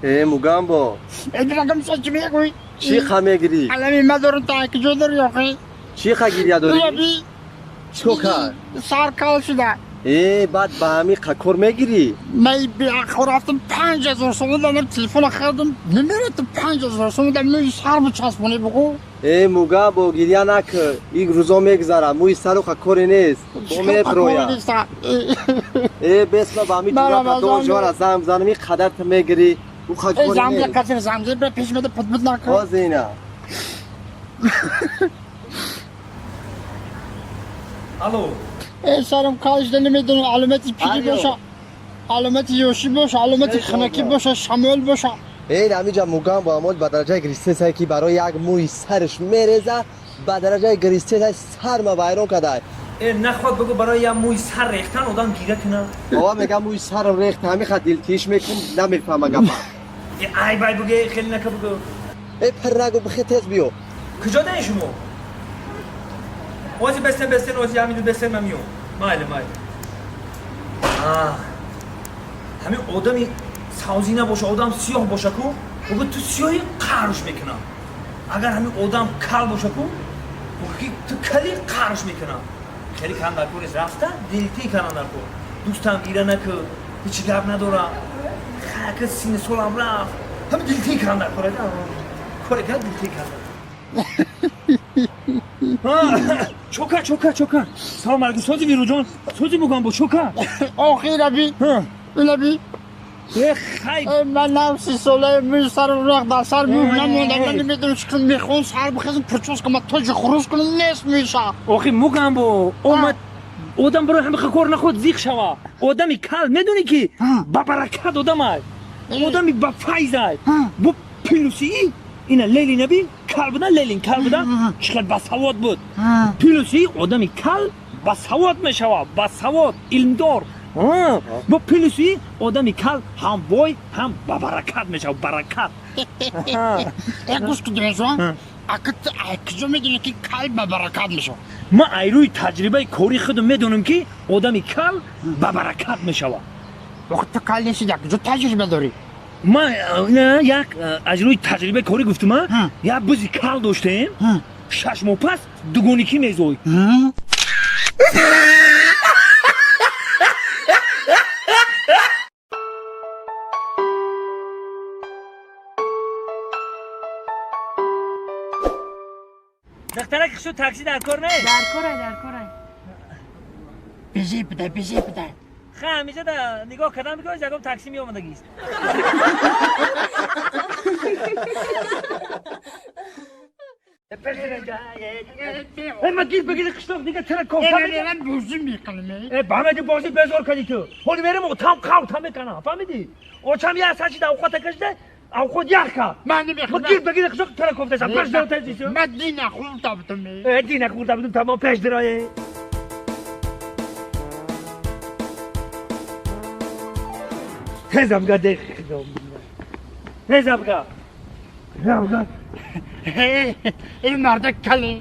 Э Мугамбо. Эдрагам чӣ мегӯй? Чӣ ха мегирӣ? Алами мадорам та куҷо дорӣ охи? Чӣ ха гиря дорӣ? Чӣ кард? Сар кал шуда. Э баъд ба ҳамин қа кор мегирӣ? Ман беақл рафтам 5000 сомон дадам, телефона харидам, намератам 5000 сомон дадам, мӯи сар бичаспонӣ бугӯ. Э Мугамбо, гиря накун, ин рӯзо мегузарад, мӯи сару қа коре нест, бо меброяд. Э бес ма ба ҳамин ҷура донжора занг бизанам, ин қадар ту мегирӣ, ӯ қа коре нест. Замза, замза, бира пеш меда пут-пут накун. Ҳозир ина. Алло. Э сарам кал шуда, намедонам аломати пирӣ боша, аломати ёшӣ боша, аломати хунакӣ боша, шамол боша. Эй ҳамиҷа Мугамбо амол ба дараҷаи гиристесае ки барои як мӯи сараш мереза, ба дараҷаи гиристесай сарма вайрон кадай. Э нахоҳад бигӯ барои як мӯи сар рехтан одам гира кунад. Бобо мегам мӯи сарам рехт, ҳамин ха дилтиш мекун, намефаҳма гапа. Э ай бай буге, хеле нака бугӯ. Э пир нагӯ, бихе тез биё. Куҷо даи шумо? Ози бестен, бестен, ози ҳамину бестен, ман миём. Майли, майли. Ҳамин одами савзӣ набоша, одам сиёҳ боша ку, бигӯ ту сиёҳи қарш мекунам. Агар ҳамин одам кал боша ку, бигӯ ки ту кали қарш мекунам. Хеле кан дар кор нест, рафта дилтӣ канан дар кор. Дӯстам гира накӯ, ҳеҷ гап надорам. Хака синни солам рафт. Ҳамин дилтӣ канан дар кор. Коре кард дилтӣ канан. Чока, чока, чока. Салом алейкум, сози Вируҷон, сози Мугамбо, чока. Охи раби, раби. Э хай. Ман нав 30 солаи мӯи сарам рехт, дар сар мӯ намонда, ман намедонам чӣ кунам, мехоҳам сар бихезам, прическа ма тоҷи хурӯс кунам, нест мӯи сар. Охи Мугамбо, омад одам барои ҳамин кор нахоҳад зиқ шава. Одами кал медонӣ ки ба баракат одамай. Одами ба файзай. Бо плюси ина Ленин наби кал буда, Ленин кал буда, чӣ қадр басавод буд. Плюси одами кал басавод мешавад, басавод, илмдор. Бо плюси одами кал ҳам бой, ҳам ба баракат мешавад, баракат. Э гӯш кун донишҷон, ака ту ай куҷо медонӣ ки кал ба баракат мешавад? Ман ай рӯи таҷрибаи кори худам медонам ки одами кал ба баракат мешавад. Охи ту кал нестӣ, як куҷо таҷриба дорӣ? Ман як аз рӯи таҷрибаи корӣ гуфтам, як бузи кал доштем, 6 моҳ пас дугоникӣ мезоид. Духтарак хушу такси дар кор нест? Дар корай, дар корай. Безеб бидай, безеб бидай. Ха, ҳамеша да нигоҳ кардам, бигӯ ягон такси меомадагист. Э ма гир бигир қишлоқ дига тара кофта. Э ман бозӣ мекунам. Э ба ма бозӣ безор кардӣ ту. Ҳоли мерем там қав там мекунам, фаҳмидӣ? Очам як сачи да авқота кашида, авқот ях кард. Ман намехоҳам. Ма гир бигир қишлоқ тара кофта шам. Пеш даро тезӣ. Ман дина хӯрда будам. Э дина хӯрда будам, тамом пеш дарое. Тезам га дех. Тезам га. Тезам га. Ин мардак кале.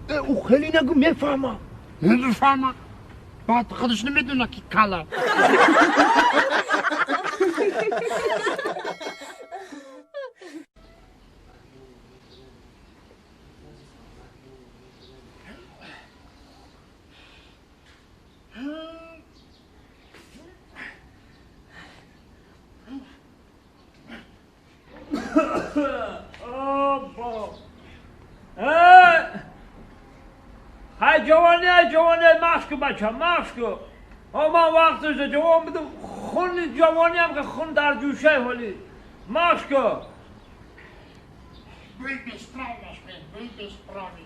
Ӯ хеле нагӯ, мефаҳмам. Намефаҳмам. Баъд худаш намедонад ки кала. Ҳай ҷавони, ҷавони, машку бача, машку. Ман вақташда ҷавон будам, хуни ҷавониам ки хун дар ҷӯшай ҳоли. Машку. Бӯй бесправ машку, бӯй бесправи.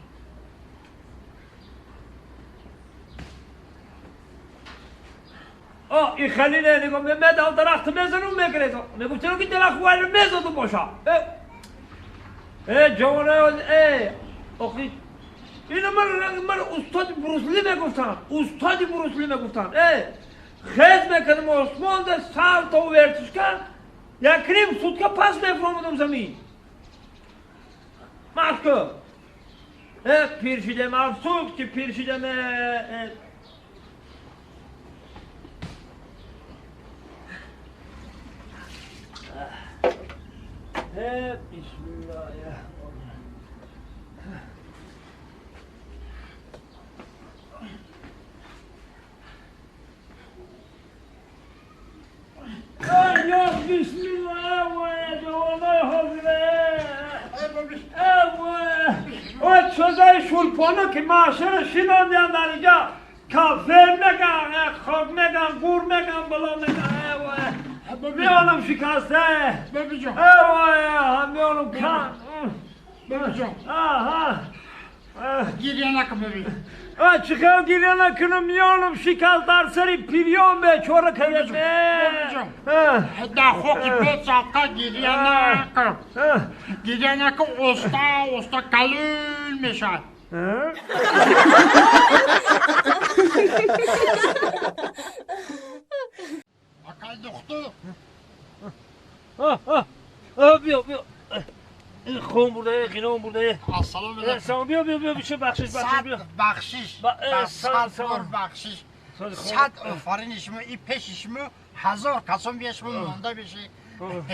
О, и хеле не, нигоҳ, медал дарахт мезанум мегиред. Мегӯ чаро ки дарахт вайро мезаду боша. Э, ҷавонаи, э, охи ино ман устоди Брусли мегуфтанд, устоди Брусли мегуфтанд. Э, хез мекардам осмонда салто вертушка, як ним сутка пас мефуромадам замин. Машку. Э, пир шидем, афсӯс ки пир шидем. Э. شولپانه که معاشر شیناندیان در اینجا کافر میگن، خاک میگن، گور میگن، بلا میگن. میانم شکسته. بابی جان. میانم کن. بابی جان. گریه نکن بابی. چیکار گریه نکنم؟ میانم شکست در سری پیریان به چوره کرده. بابی جان. در خاکی بچه گریه نکن. گریه نکن اوستا اوستا کلون میشه. آقای دکتر. بیا بیا. این خون برده، قینون برده. السلام علیکم. بیا بیا بیا بشه بخشش بخشش بیا. بخشش. صد بار بخشش. صد آفرین شما این پیش شما هزار کسان بیا شما مونده بشه.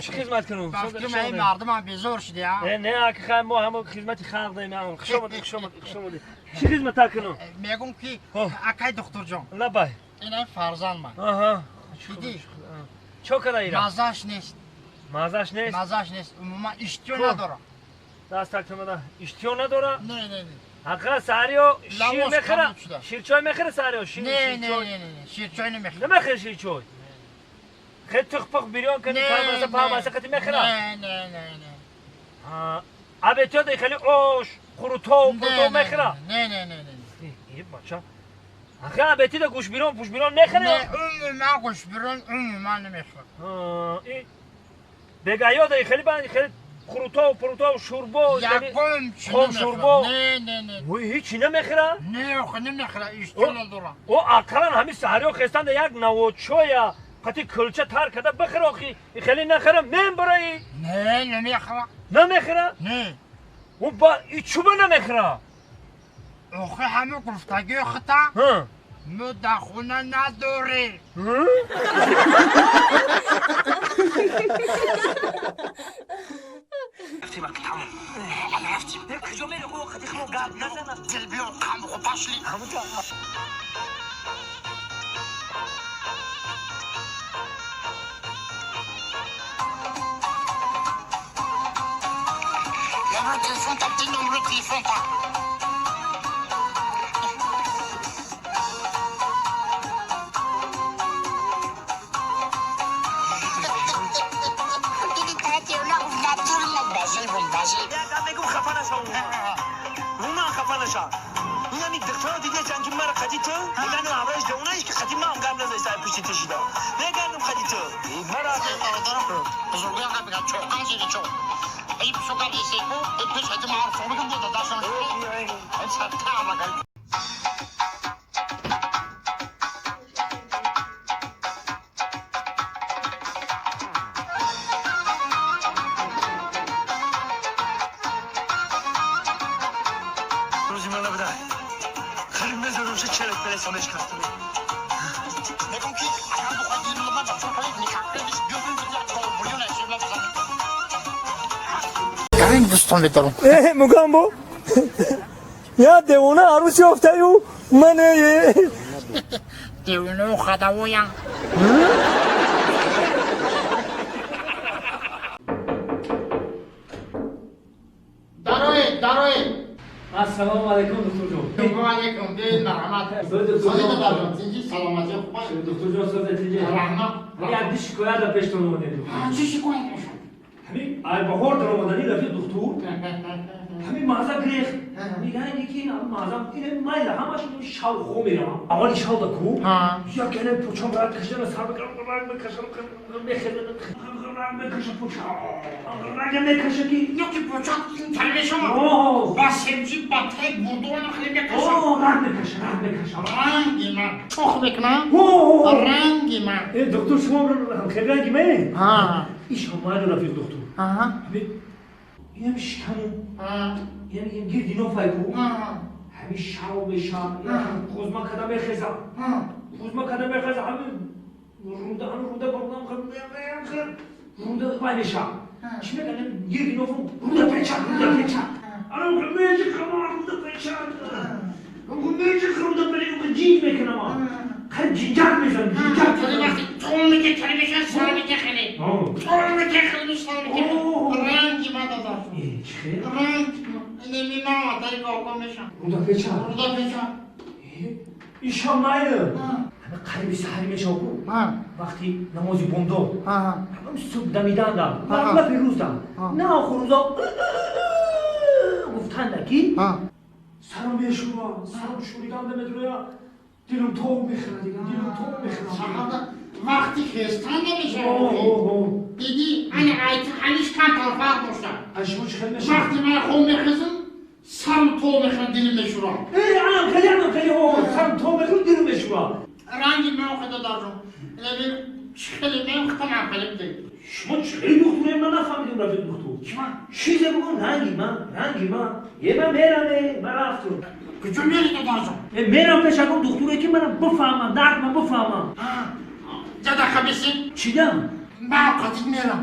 چه خدمت کنم؟ فکر این مردم هم بیزار شده ها. نه آقا ما هم خدمت خلق داریم. خوش آمدید خوش آمدید خوش آمدید. چه خدمت کنم؟ میگم که آقای دکتر جان. لبای. این فرزند من. آها. دیدی؟ چه کار ایران؟ مزاش نیست. مزاش نیست؟ مزاش نیست. عموما اشتیا نداره. دست تکون بده. اشتیا نداره؟ نه نه نه. آقا ساریو شیر میخوره؟ شیرچای میخوره ساریو؟ شیر نه نه نه نه شیرچای نمیخوره. نمیخوره شیرچای. خیلی تخ پخ بریان کنی کار مثلا پا مثلا قطی میخوره؟ نه نه نه نه. ها ابی تو دی خیلی آش خروتو پروتو میخوره؟ نه نه نه نه. ای بچه آخه ابی تو گوش بیرون پوش بیرون میخوره؟ نه عموما گوش بیرون عموما نمیخوره. ها ای بگایا دی خیلی بند خیلی خروتو پروتو شوربو خم شوربو. نه نه نه. وای هیچی نمیخوره؟ نه آخه نمیخوره اشتها نداره. او اقلا همین سحری خستان یک نوچویا قطی کلچه تر کرده بخور آخی خیلی نخرم من برای. نه نمیخوره. نمیخوره؟ نه. او با ای چوبه نمیخوره؟ آخه همه گفتگی خطا مو در خونه نداره. مگامبو یا دیوانه عروسی افتایو من دیوانه خداویم. داروی داروی. السلام علیکم دکتر جان. و علیکم بیاید مرحمت. دکتر جان سلامتی خوب. دکتر جان سازتیجه. رحمت. یک دی شکایت پیشتون اومدیم. چی شکایت میشه؟ همین ای بهار در آمدنی رفیق دکتر همین مازه گریخت میگه اینی که مازه اینه میل همش شو خو میرم اول شو دکو یا کنه پوچم را کشیدن سر بکرم رنگ میکشم میخرم رنگ میکشم پوچم رنگ میکشه که یکی پوچم این شما با سبزی با تک بردوان خیلی میکشم رنگ میکشه رنگ میکشم رنگی من چخ میکنم رنگی من. دکتر شما خیلی رنگی من ایش هم مایل رفیق دکتر. همین اینم شکمو یعنی این گردی نفایکو همین شب به شب خوزما کدام میخزم خوزما کدام میخزم همین رونده همین رونده بردم رونده وای میشم Чӣ мегӯям, гирди нофум руда печад, руда печад. Ана меҷиқам, руда печад. Меҷиқам, руда печад, ҷинг мекунам. Қариб ҷинҷак мешавам, ҷинҷак. Вақти тол меке, хеле мешавад, сар меке хеле. Тол меке, хеле мешавад, сар меке. Ранги ма додаш. Чӣ хел? Ранг. Инеми ма дари коко мешавам. Руда печад. Руда печад. Ишам майли. Ҳама қариби саҳарӣ мешавад ку. Вақти намози бомдод. Ҳамам субҳ дамиданда. Лапи рӯзда. На охир рӯза гуфтанда ки сарам мешӯра, сарам шӯриданда медроя, дилам тов мехӯрад, дилам тов мехӯрад. Вақти хестан намешавад. Диди, ани айти ҳаниш камтар фарқ дошта. Шумо чӣ хел мешавад? Вақти ман хоб мехезам, сарам тов мехӯрад, дилам мешӯрад. Анам хеле, анам хеле, сарам тов мехӯрад, дилам мешӯрад. Ранги ман додарҷон. Чӣ хеле ман хитам хеле бидед. Шумо чӣ хеле духтуре, ман нафаҳмидам, рафиқ духтур. Чизе бигӯ, ранги ман, ранги ман. Е, ман мераме, ман рафтум. Куҷо мери, додарҷон? Мерам пеш ягон духтуре ки манам бифаҳмам, дард ман бифаҳмам. Ҷадақа бисин. Чидам? Ман қатид мерам.